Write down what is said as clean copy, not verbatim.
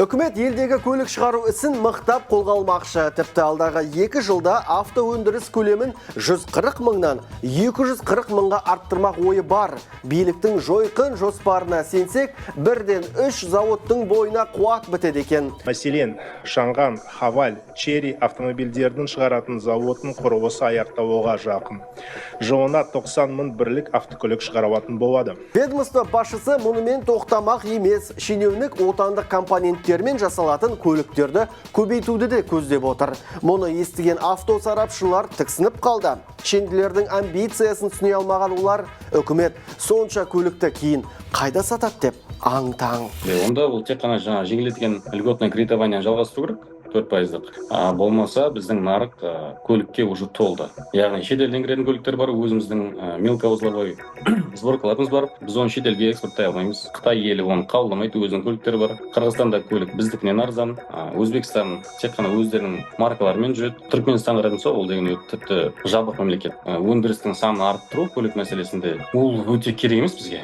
Үкімет елдегі көлік шығару ісін мықтап қолға алмақшы. Тіпті алдағы 2 жылда автоөндіріс көлемін 140 мыңнан 240 мыңға арттырмақ ойы бар. Биліктің жойқын жоспарына сенсек, бірден үш зауыттың бойына қуат бітеді екен. Мәселен, Шанган, Хаваль, Чери автомобильдердің шығаратын зауытының құрылысы аяқталуға жақын. Жылына 90 мың бірлік автокөлік шығарылатын болады. Ведомство басшысы мұнымен тоқтамақ емес, шенеунік отандық компоненттермен жасалатын көліктерді көбейтуді де көздеп отыр. Мұны естіген автосарапшылар тіксініп қалды. Шенділердің амбициясын түсіне алмаған олар үкімет сонша көлікті кейін қайда сатады деп аң-таң. Онда бұл тек қана жаңағы жеңілдетілген льготное кредитование жалғастыру керек, 4 пайыздық. А болмаса біздің нарық көлікке уже толды, яғни шетелден кіретін көліктер бар, өзіміздің мелкоузловой сборкаларымыз бар. Біз оны шетелге экспорттай алмаймыз, Қытай елі оны қабылдамайды, өзінің көліктері бар. Қырғызстанда көлік біздікінен арзан, Өзбекстан тек қана өздерінің маркаларымен жүреді. Түркменстан қарайтын болсақ, ол деген тіпті жабық мемлекет. Өндірістің санын арттыру көлік мәселесінде ол өте керек емес бізге.